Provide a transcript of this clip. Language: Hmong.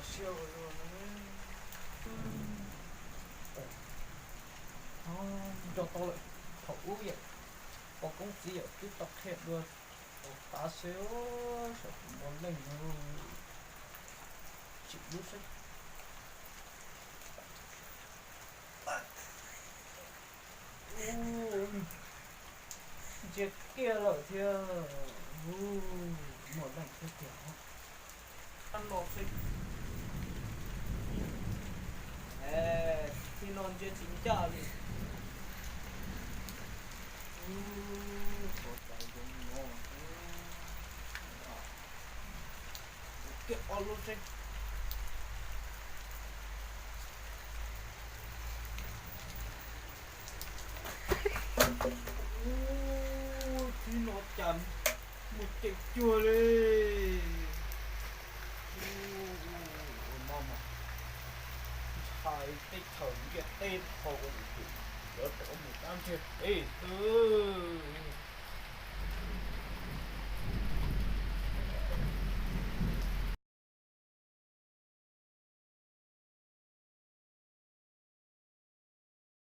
Siab ua luaj na. Nco tau lawm, thaum ub yawm pog koob txiv yawm twb tau qhia dua tau tav xwb, saum tus npua leej no tsim lub seb. Ntsia kiag lawm thiab, muaj leej thiab tiag. Ab no xwb. Txij no ntsia tsis ncaj li. Ua cas zoo no. Kiag ob lub seb. Ub, tib no cas muaj ceem cuag li. Ua no mas ntshai teb chaws ntiaj teb dhau, lawv rov mus dab ntiag teb xwb.